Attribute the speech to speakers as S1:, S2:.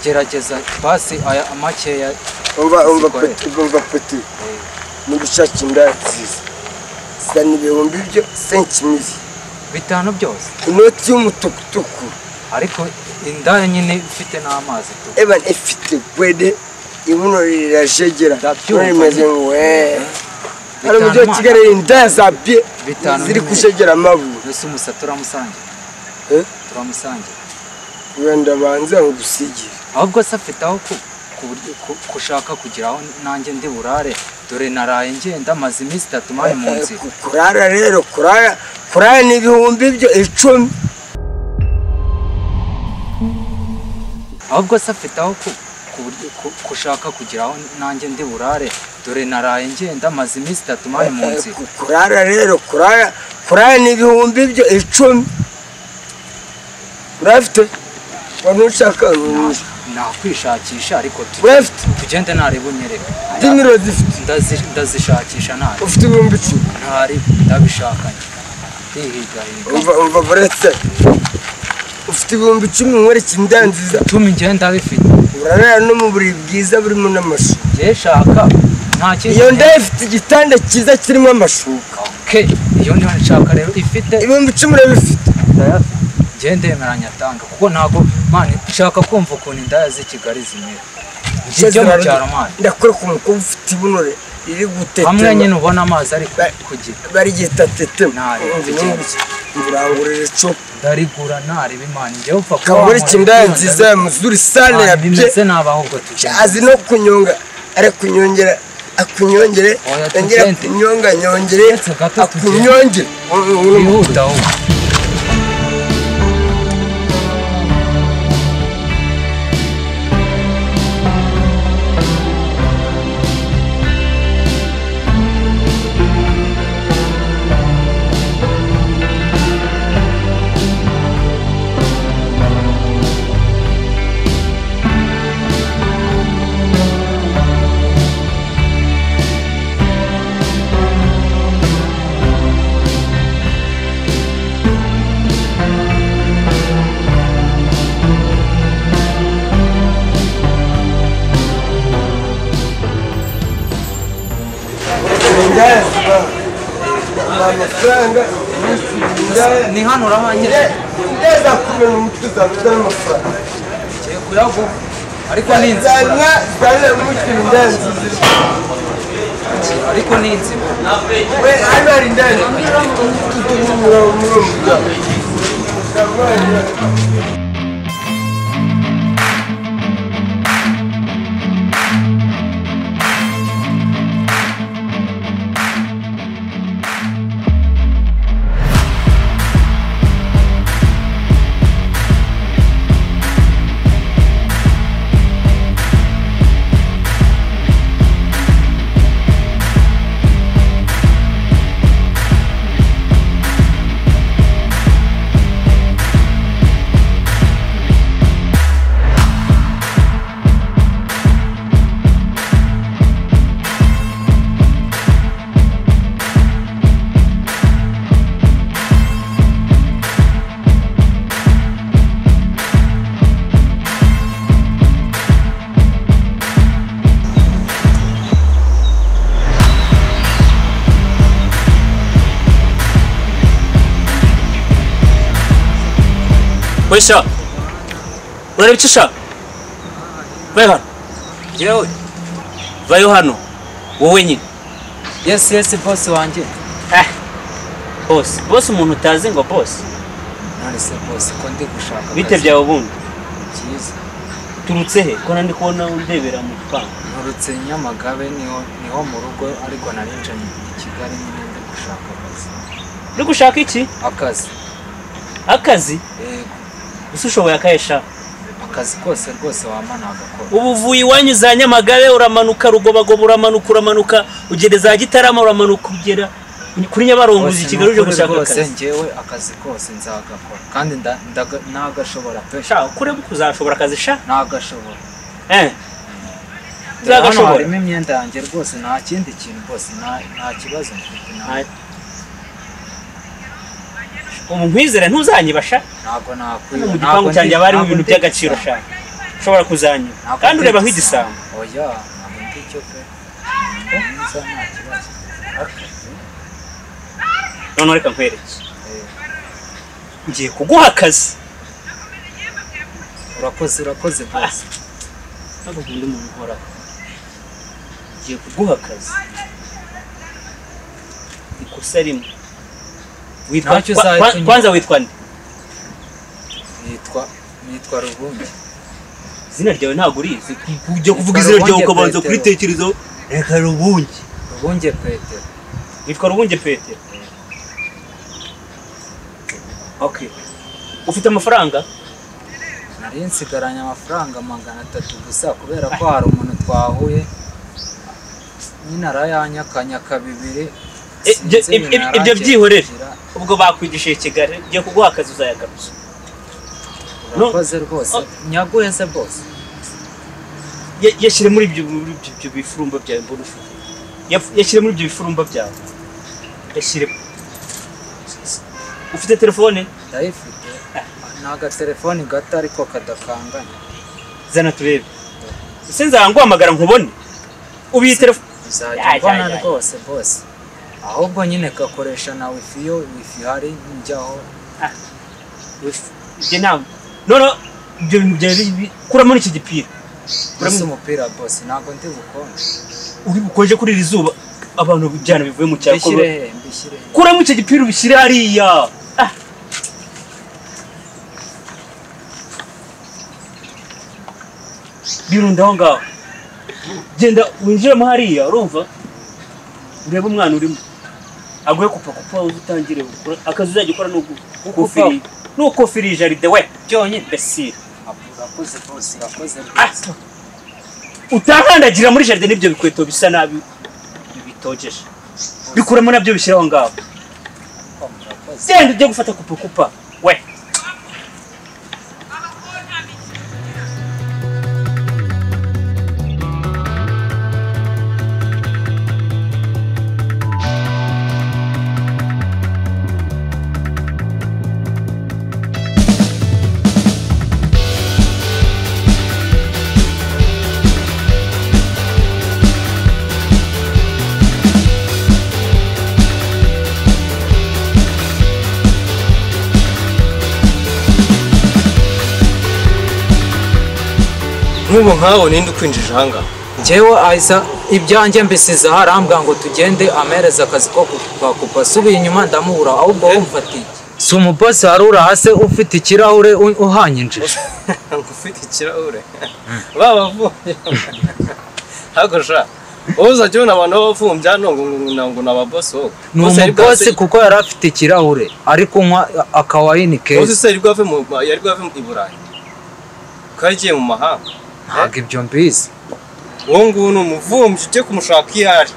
S1: Gerageza basi aya makeya.
S2: Umva petit, umva petit. Nugushaka indaya nziza. Zana ibihumbi byo 5000.
S1: Bitanu byose.
S2: Inoti y'umutukutuku.
S1: Ariko indaya nyine ifite n'amazi tu.
S2: Evan ifite gwede ibuno rirajegera. Rimeze we. Ari mu cyo Kigali indaya za bie ziri kujegera amabuye.
S1: Nese umusa turamusangira. Turamusangira.
S2: Wenda banza ngusigire.
S1: Ahubwo se afite aho kushaka kugira aho nanjye ndi burare, dore naraye ngenda maze iminsi 3 mari mu nzira.
S2: Kurara rero kurara ni ibihumbi byo 10.
S1: Ahubwo se afite aho kushaka kugira aho nanjye ndi burare, dore naraye ngenda maze iminsi 3 mari mu nzira.
S2: Kurara rero kurara ni ibihumbi byo 10. Urafite wanushaka
S1: nakwishakisha ariko tugende nareba unyereka.
S2: Dimiro zifite
S1: ndazishakisha ntari.
S2: Ufite ibihumbi 10
S1: ntari ndabishakanye. Ndihigahiga.
S2: Umva buretse. Ufite ibihumbi 10 nkwereke indaya nziza.
S1: 10 ngenda ndabifite.
S2: Urarara no mu buriri bwiza burimo n'amashuka.
S1: Ngiye shaka nta kintu.
S2: Iyo ndaya ifite igitanda cyiza kirimo amashuka.
S1: Okay, iyo niyo nshaka rero ifite.
S2: Ibihumbi 10 urabifite.
S1: Ndayafite. Ngende yemeranya atanga kuko ntago mani nshaka kumva ukuntu indaya z'i Kigali zimera. Njye mu cyaro mani
S2: ndakora ku mukobwa ufite ibunore riri gutetema.
S1: Hamwe nyine ubona amazi ari kugira.
S2: Bari gitatetema. Urangurira icupa.
S1: Ndarigura nareba Imana njye upfa kuba.
S2: Kangura indaya nziza ya muzuri sana ya bye.
S1: Bimeze nabi ahubwo tugende.
S2: Azi no kunyonga ari kunyongera akunyongere ngera kunyonga nyongere akunyongere.
S1: Wihuta ahubwo. Ni hano urahangije.
S2: Ndeza kumena umutwe uzafite amafaranga.
S1: Ngiye kuyaguha ariko ni inzira.
S2: Zana umutwe indaya nziza.
S1: Ariko ni inzira.
S2: We hano hari indaya.
S3: Wesha. Urareba icyo ushaka? Vayo hano.
S1: Yewe.
S3: Vayo hano. Wowe nyine.
S1: Yes, yes, boss wanjye.
S3: Boss. Boss umuntu utazi ngo boss.
S1: None se boss ko ndi gushaka.
S3: Bite byawe ubundi?
S1: Cyiza.
S3: Turutse he? Ko nandi kubona undebera mu gipangu.
S1: Nturutse Nyamagabe niho mu rugo ariko narinje i Kigali nyine ndi gushaka akazi.
S3: Uri gushaka iki?
S1: Akazi.
S3: Akazi?
S1: Yego.
S3: Usushoboye akayesha?
S1: Akazi kose rwose wama nagakora.
S3: Ubu uvuye iwanyu za Nyamagabe uramanuka Rugobagoba uramanuka uramanuka ugera za Gitarama uramanuka ugera kuri Nyabarongo uzi Kigali uje gushaka akazi.
S1: Rwose njyewe akazi kose nzagakora kandi nagashobora pe.
S3: Sha kure kuzashobora akazi sha?
S1: Nagashobora.
S3: Nzagashobora.
S1: Harimo imyenda yanjye rwose nta kindi kintu rwose nta kibazo mfite.
S3: Ubu nkwizere ntuzanyibasha?
S1: Ntabwo nakwiba.
S3: Mu gipangu cyanjye bari mu bintu by'agaciro sha. Ushobora kuzanyiba kandi ureba nk'igisambo.
S1: Oya, ntabwo ndi cyo pe. Nza nta kibazo.
S3: None reka nkwereke. Ngiye kuguha akazi.
S1: Urakoze, urakoze boss.
S3: Ntabwo nkunda umuntu uhoraho. Ngiye kuguha akazi. Ikosa rimwe. Witwa kwanza witwa nde?
S1: Nitwa Rubunge.
S3: Izina ryawe ntabwo urizi. Ujya kuvuga izina ryawe ukabanza kuritekerezaho. Reka Rubunge.
S1: Rubunge Petero.
S3: Witwa Rubunge Petero. Okay. Ufite amafaranga?
S1: Nari nsigaranye amafaranga 300 gusa kubera ko hari umuntu twahuye nyine arayanyakanyaka bibiri.
S3: Ibyo byihorere. Ubwo bakwigishije Kigali, ngiye kuguha akazi uzayagaruza.
S1: Urakoze rwose. Nyaguhe se boss.
S3: Yashyire muri ibyo bifurumba byawe mbona ufite. Yashyire muri ibyo bifurumba byawe. Yashyire. Ufite telefone?
S1: Ndayifite. Ni agatelefoni gato ariko kadakanganye.
S3: Zana turebe. Ese nzanguhamagara nkubone? Ubiye telefone
S1: uzajya mbona rwose boss. Ahubwo nyine gakoresha na wifi, yo wifi hari njyaho.
S3: Wifi ibyo ntabwo. None ibyo bintu byawe kuramo n'iki gipira.
S1: Kuramo umupira boss, ntabwo ndi bukonje.
S3: Uri bukonje kuri iri zuba abantu bijyana bivuye mu cyaro.
S1: Mbishyire, mbishyire.
S3: Kuramo icyo gipira ubishyire hariya. Birunda aho ngaho. Genda winjiremo hariya, urumva? Urebe umwana urimo. Aguhe kupa kupa utangire gukora akazi uzajya ukora nuko firi jaride we byonyine besire.
S1: Urakoze boss, urakoze rwose.
S3: Utakandagira muri jaride n'ibyo bikweto bisa nabi bitogeje. Bikuramo nabyo bishyira aho ngaho. Genda ujye gufata kupa kupa we.
S4: Nk'ubu nkawe ninde ukwinjije aha ngaha?
S1: Njyewe ahisa ibyanjye mbisize arambwira ngo tugende amereza akazi ko kupa. Subiye inyuma ndamubura, ahubwo wumfatiye. Si umubosi wari uri hasi ufite ikirahure uhanyinjije.
S4: Ufite ikirahure? Babavumbye. Ntabwo sha. Wowe uzajya ubona abantu b'abavumbyi hano ngo ni ababosi wowe.
S1: Ni umubosi kuko yari afite ikirahure ari kunywa akawayini keza.
S4: Wowe se yari bwave i Burayi? Ko yagiye mu mahanga?
S1: Ntabwo ibyo mbizi.
S4: Uwo nguwo ni umuvumbyi ujye kumushaka iyo ari.